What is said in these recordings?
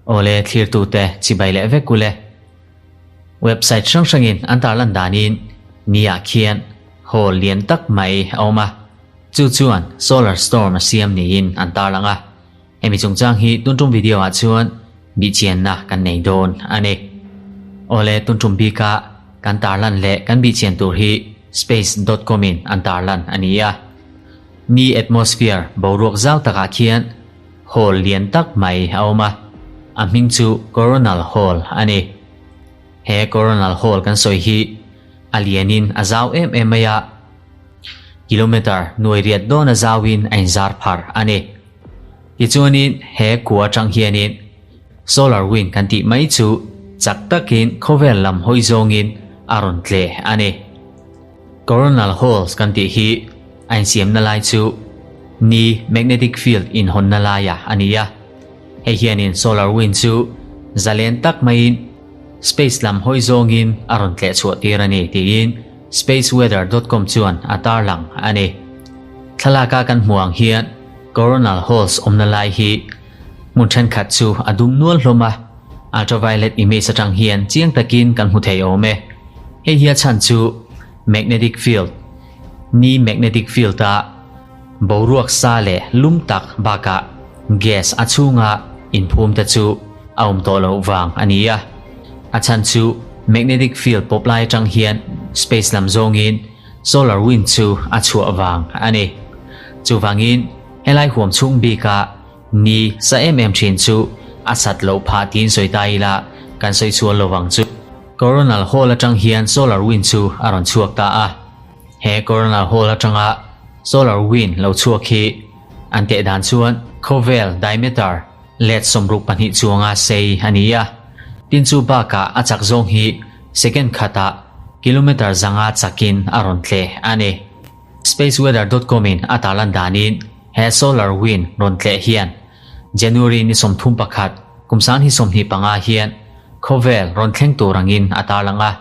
Awle thlirtute chibai leh vek ule. Website hrang hrangin an tarlan danin ni ah khian hall lian tak mai a awm a, chu chuan solar storm a siam niin an tarlang a. Hemi chungchang hi tun tum video ah chuan bihchianna kan nei dawn a ni. Awle tun tum bika kan tarlan leh kan bihchian tur hi space dot com in an tarlan a ni a. Ni atmosphere boruak zau takah khian hall lian tak mai a awm a, a hming chu Coronal Hall a ni. He Coronal Hall kan sawi hi a lianin a zau em em mai a, kilometer nuai riat dawna zauin a inzar phar a ni. Tichuanin he kua atang hianin solar wind kan tih mai chu chak takin khawvel lam hawi zawngin a rawn tle a ni. Coronal holes kan tih hi a insiamna lai chu ni magnetic field inhawnna laia a ni a. Hei hianin solar wind chu zalen tak maiin space lam hawi zawngin a rawn tleh chhuah tir a ni tiin spaceweather dot com chuan a tarlang a ni. Thlalaka kan hmuh ang hian coronal holes awmna lai hi hmun thenkhat chu a dum nual hlawm a, ultraviolet image atang hian chiang takin kan hmu thei awm e. Hei hi a chhan chu magnetic field, ni magnetic field a boruak sa leh lum tak bakah gas a chhunga inphum te chu a awm tawh loh vang a ni a. A chhan chu magnetic field pawp lai atang hian space lam zawngin Solar wind chu a chhuah vang a ni. Chuvangin helai huam chhung bika ni sa em em thin chu a sat loh phah tiin sawi ta ila kan sawi chhual lo vang chu. Coronal hole atang hian solar wind chu a rawn chhuak ta a. He coronal hole atanga solar wind lo chhuak hi an teh dan chuan khawvel diameter let 62 chuanga sei a ni a. Tin chu bakah a chak zawng hi Second khatah kilometer 500 chakin a rawn tle a ni. Spaceweather dot com in a tarlan danin he solar wind rawn tleh hian January ni 31 kum 2025 hian khawvel rawn thleng tur angin a tarlang a.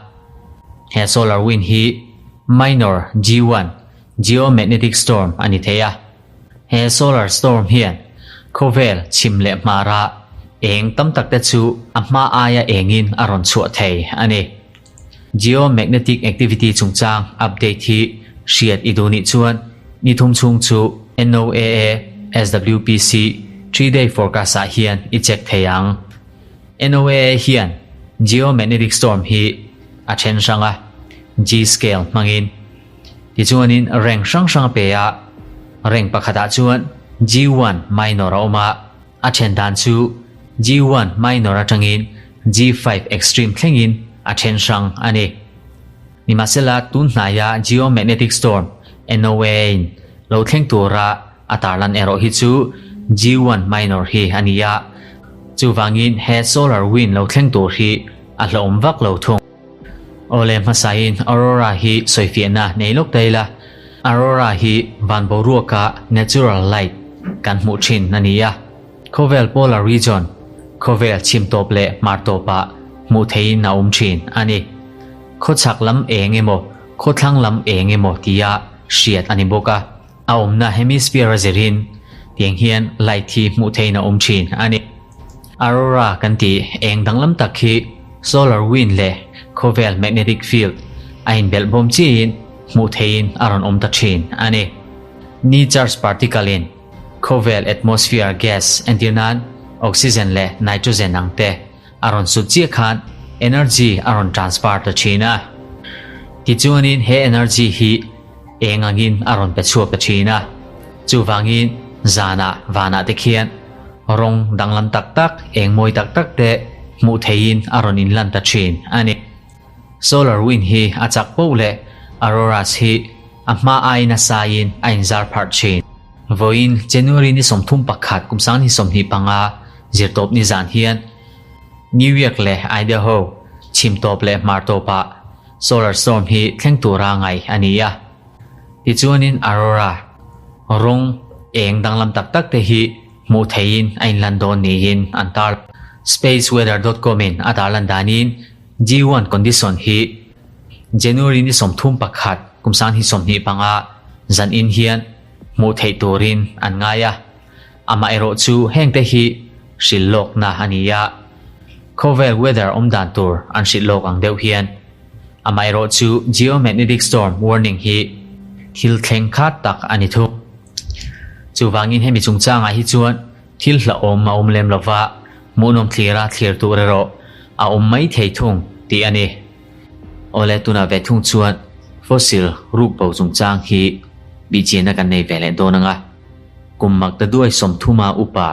He solar wind hi minor G1 geomagnetic storm a ni thei a. He solar storm hian khawvel chhim leh hmara eng tam tak te chu a hma aia engin a rawn chhuah thei a ni. Geomagnetic activity chungchang update hi hriat i duh nih chuan ni thum chhung chu NOAA SWPC 3-day forecast ah hian i check thei ang. NOAA hian geomagnetic storm hi a then hrang a, G-scale hmangin. Tichuanin rank hrang hrang a pe a, rank pakhatah chuan G1 minor a awm a, a then dan chu G1 minor atangin G5 extreme thlengin a then hrang a ni. Nimahsela tun hnaia geomagnetic storm NOAA-in lo thleng tura a tarlan erawh hi chu G1 minor hi a ni a, chuvangin he solar wind lo thleng tur hi a hlauhawm vak lo thung. Awle hmasain Aurora hi sawifiahna nei lawk ta ila, Aurora hi van boruaka natural light kan hmuh thin a ni a, khawvel polar region, khawvel chhim tawp leh hmar tawpah hmuh theihin a awm thin a ni. Khawchhak lam eng emaw, khawthlang lam eng emaw tia hriat a ni bawk a, a awmna hemisphere a zirin tiang hian light hi hmuh theihin a awm thin a ni. Aurora kan tih eng danglam tak hi solar wind leh khawvel magnetic field a inbelh bawm chiahin hmuh theihin a rawn awm ta thin a ni. Ni charge particle in khawvel atmosphere gas entir nan oxygen leh nitrogen ang te a rawn sut chiah khan energy a rawn transfer ta thin a. Tichuanin he energy hi eng angin a rawn pe chhuak ta thin a. Chuvangin zanah vanah te khian rawng danglam tak tak, eng mawi tak tak te hmuh theihin a rawn inlan ta thin a ni. Solar wind hi a chak poh leh auroras hi a hma aiin a saiin a inzar pharh thin. Vawiin January ni 31 kum 2025 zirtawp ni zan hian New York leh Idaho chhim tawp leh hmar tawpah solar storm hi thleng tura ngaih a ni a. Tichuanin aurora rawng eng danglam tak tak te hi hmuh theihin a inlan dawn niin an tar. Spaceweather.com in a tarlan danin G1 condition hi January ni 31 kum 2025 zan in hian hmuh theih turin an ngai a. Amaherawhchu hengte hi hrilh lawkna a ni a, khawvel weather awm dan tur an hrilh lawk ang deuh hian. Amaherawhchu geomagnetic storm warning hi thil thleng khat tak a ni thung. Chuvangin hemi chungchangah hi chuan thil hlauhawm a awm lem lova, hmuhnawm thlira thlir tur erawh a awm mai thei thung tih a ni. Awle tunah ve thung chuan fossil ruk bo chungchang hi bihchianna kan nei ve leh dawn ang a. Kum makta duai sawmthuma upa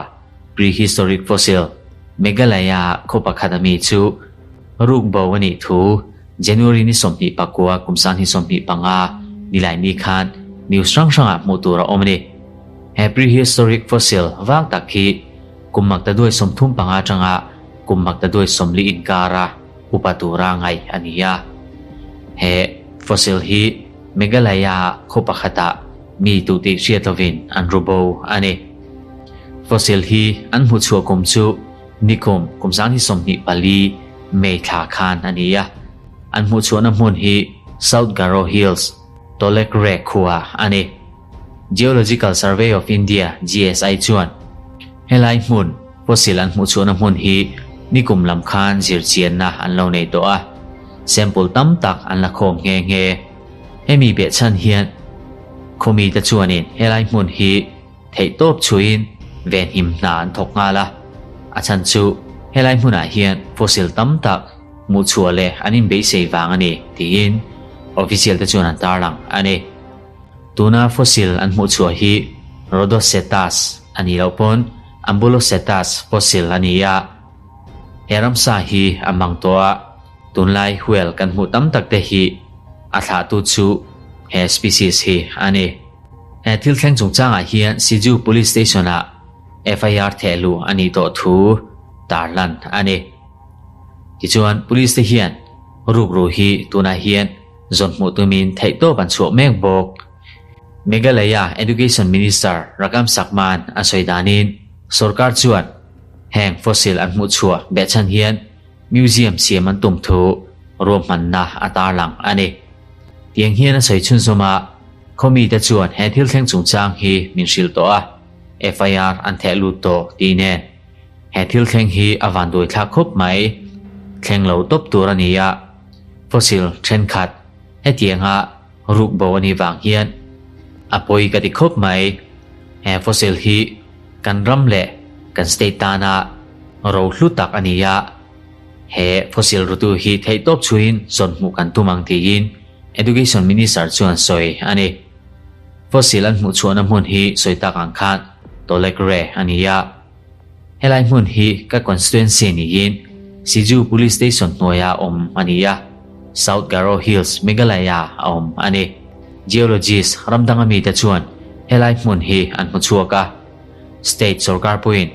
prehistoric fossil Meghalaya khaw pakhat ami chu ruk bo a nih thu January ni 29 kum 2025 nilaini khan news hrang hrangah hmuh tur a awm a ni. He prehistoric fossil vang tak hi kum makta duai 35 atanga kum makta duai 40 inkara upa tura ngaih a ni a. He fossil hi Meghalaya khaw pakhatah mi tu tih hriat lovin an ru bo a ni. Fossil hi an hmuhchhuah kum chu nikum kum 2024 May thla khan a ni a. An hmuhchhuahna hmun hi South Garo Hills, Tolekre khua a ni. Geological Survey of India, GSI, chuan helai hmun fossil an hmuhchhuahna hmun hi nikum lam khan zirchianna an lo nei tawh a, sample tam tak an la khawm nghe nghe. Hemi behchhan hian khawmite chuanin helai hmun hi theihtawp chhuiin venhim hna an thawk nghal a, a chhan chu helai hmunah hian fossil tam tak hmuhchhuah leh an inbeisei vang a ni tiin official te chuan an tarlang a ni. Tuna fossil an hmuhchhuah hi Rhodocetus a nih loh pawn Ambulocetus fossil a ni a, he ramsa hi a mang tawh a, tunlai whale kan hmuh tam tak te hi a thlahtu chu he species hi a ni. He thil thleng chungchangah hian Siju Police Station-ah FIR thehluh a nih tawh thu tarlan a ni. Tichuan police te hian rukru hi tunah hian Zawn hmuh tumin theihtawp an chhuah mek bawk. Meghalaya Education Minister Rakam Sakman a sawi danin sorkar chuan heng fossil an hmuh chhuah behchhan hian museum siam an tum thu ruahmanna a tarlang a ni. Tiang hian a sawi chhunzawm a, khawmite chuan he thil thleng chungchang hi min hrilh tawh a, FIR an theh lut tawh tih nen. He thil thleng hi a vanduai thlak khawp mai. Thleng lo tawp tur a ni a. Fossil thenkhat hetianga ruk bo a nih vang hian a pawi ka ti khawp mai. He fossil hi kan ram leh kan state tana ro hlu tak a ni a. He fossil rutu hi theihtawp chhuiin zawn hmuh kan tum ang tiin Education Minister chuan sawi a ni. Fossil an hmuh chhuahna hmun hi sawi tak ang khan Tolekre a ni a. Helai hmun hi ka constituency niin Siju Police Station hnuaia awm a ni a, South Garo Hills, Meghalaya a awm a ni. Geologist ram danga mite chuan helai hmun hi an hmu chhuak a, state sorkar pawhin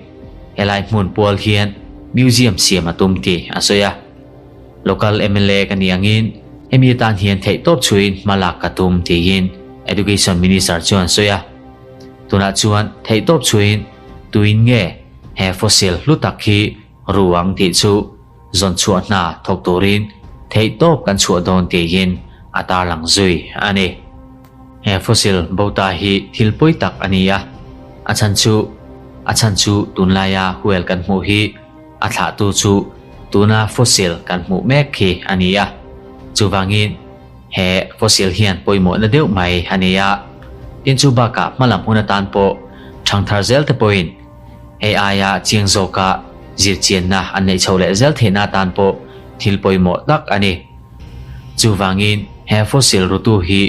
helai hmun pual hian museum siam a tum tih a sawi a. Local mla ka nih angin hemi atan hian theihtawp chhuiin hma lak ka tum tiin Education Minister chuan a sawi a. Tunah chuan theihtawp chhuiin tuin nge he fossil hlu tak hi ru ang tih chu zawn chhuah hna thawk turin theihtawp kan chhuah dawn tiin a tarlang zui a ni. He fossil bo ta hi thil pawi tak a ni a, a chhan chu a chhan chu tunlaia whale kan hmuh hi a thlahtu chu tuna fossil kan hmuh mek khi a ni a, chuvangin He fossil hian pawimawhna deuh mai a nei a, tin chu bakah hmalam hun atan pawh ṭhangthar zel te pawhin hei aia chiang zawka zirchianna an neih chho leh zel theihna atan pawh thil pawimawh tak a ni. Chuvangin he fossil rutu hi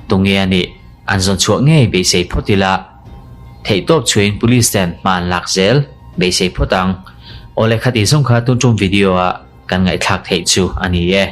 tunge a nih an zawn chhuah ngei beisei phawt ila, theihtawp chhuain police ten hma an lak zel beisei phawt ang. Awle khati zawng kha tun tum video a kan ngaihthlak theih chu a ni e.